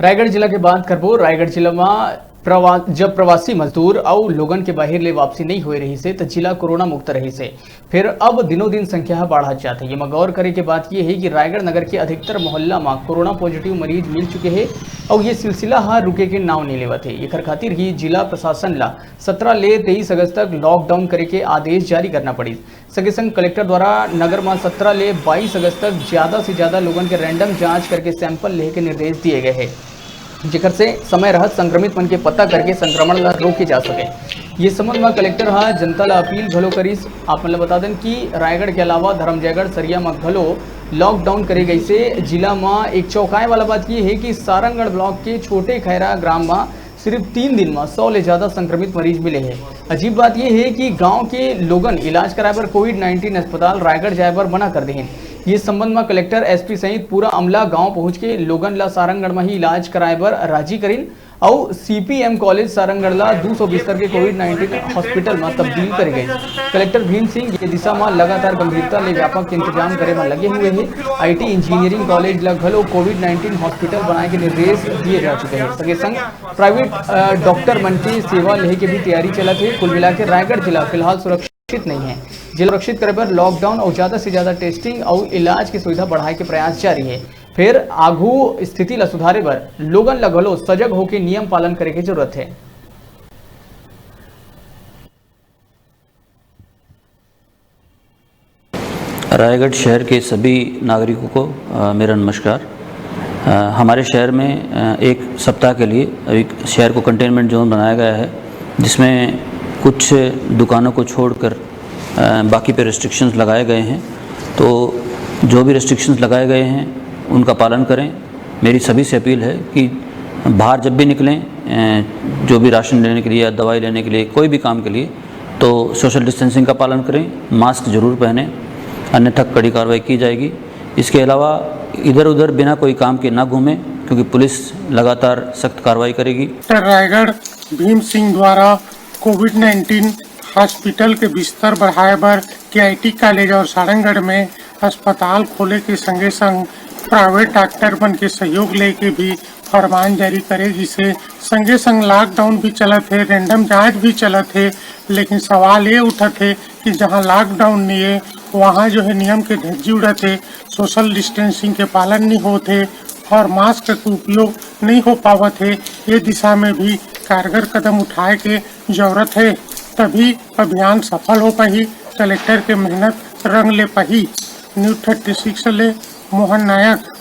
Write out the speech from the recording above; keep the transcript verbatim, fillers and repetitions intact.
रायगढ़ जिला के बात करबो। रायगढ़ जिला म प्रवा-, जब प्रवासी मजदूर अउ लोगन के बाहिर ले वापसी नइ होए रहिस हे, त जिला कोरोना मुक्त रहिस हे। फेर अब दिनों दिन संख्या ह बाढ़त जात हे। एमा गौर करे के बात ये हे कि रायगढ़ नगर के अधिकतर मोहल्ला म कोरोना पॉजिटिव मरीज मिल चुके हे अउ ये सिलसिला ह रुके के नाव नइ लेवत हे। एखर खातिर ही जिला प्रशासन ल सत्रह ले तेईस अगस्त तक लॉकडाउन करे के आदेश जारी करना पड़िस। संगे संग कलेक्टर द्वारा नगर म सत्रह ले बाईस अगस्त तक ज्यादा से ज्यादा लोगन के रैंडम जांच करके सैंपल लेहे के निर्देश दिए गए हे, जेकर से समय रहत संक्रमित मन के पता करके संक्रमण ला रोके जा सके। ये संबंध म कलेक्टर ह जनता ला अपील घलो करिस। आप मन ला बता देन कि रायगढ़ के अलावा धरमजयगढ़, सरिया म घलो लॉकडाउन करे गइसे। जिला म एक चौंकाए वाला बात ये हे कि सारंगढ़ ब्लॉक के छोटे खैरा ग्राम म सिर्फ तीन दिन म सौ ले ज्यादा संक्रमित मरीज मिले हे। अजीब बात ये हे कि गांव के लोगन इलाज कराए बर कोविड नाइन्टीन अस्पताल रायगढ़ जाए बर मना कर देहिन। ये संबंध म कलेक्टर, एसपी सहित पूरा अमला गांव पहुंच के लोगन ला सारंगढ़ म ही इलाज कराए बर राजी करिन अउ सीपीएम कॉलेज सारंगढ़ ला दो सौ बिस्तर के कोविड नाइन्टीन हॉस्पिटल म तब्दील करे गइस। कलेक्टर भीम सिंह ये दिशा म लगातार गंभीरता ले व्यापक इंतजाम करे म लगे हुए हे। आईटी इंजीनियरिंग कॉलेज ला घलो कोविड नाइन्टीन हॉस्पिटल बनाए के निर्देश दिए जा चुके हे। संगे संग प्राइवेट, अ, डॉक्टर मन के सेवा लेहे के भी तैयारी चलत हे। कुल मिला के रायगढ़ जिला फिलहाल सुरक्षित नइ हे। जिला सुरक्षित करे बर लॉकडाउन अउ ज्यादा से ज्यादा टेस्टिंग अउ इलाज के सुविधा बढ़ाए के प्रयास जारी हे। फेर आघू स्थिति ला सुधारे बर लोगन ला घलो सजग होके नियम पालन करे के जरूरत हे। रायगढ़ शहर के सभी नागरिकों को, अ, मेरा नमस्कार। अ, हमारे शहर में, अ, एक सप्ताह के लिए अभी शहर को कंटेनमेंट जोन बनाया गया है, जिसमें कुछ दुकानों को छोड़कर, अ, बाकी पे रिस्ट्रिक्शंस लगाए गए हैं। तो जो भी रिस्ट्रिक्शंस लगाए गए हैं, उनका पालन करें। मेरी सभी से अपील है कि बाहर जब भी निकलें, अ, जो भी राशन लेने के लिए या दवाई लेने के लिए, कोई भी काम के लिए, तो सोशल डिस्टेंसिंग का पालन करें, मास्क जरूर पहनें, अन्यथा कड़ी कार्रवाई की जाएगी। इसके अलावा इधर उधर बिना कोई काम के ना घूमें, क्योंकि पुलिस लगातार सख्त कार्रवाई करेगी। डॉक्टर रायगढ़ भीम सिंह द्वारा कोविड नाइन्टीन हॉस्पिटल के बिस्तर बढ़ाए बर केआईटी कॉलेज और सारंगढ़ में अस्पताल खोले के संगे संग प्राइवेट डॉक्टर मन के सहयोग लेके भी फरमान जारी करे गिसे। संगे संग लॉकडाउन भी चलत हे, रैंडम जांच भी चलत हे, लेकिन सवाल ये उठत हे कि जहां लॉकडाउन नहीं है, वहां जो है नियम के धज्जी उड़त हे, सोशल डिस्टेंसिंग के पालन नहीं होत हे और मास्क के उपयोग नहीं हो पावत हे। ये दिशा में भी कारगर कदम उठाए के जरूरत हे, तभी अभियान सफल हो पाही, कलेक्टर के मेहनत रंग ले पाही। न्यूज़ थर्टी सिक्स ले मोहन नायक।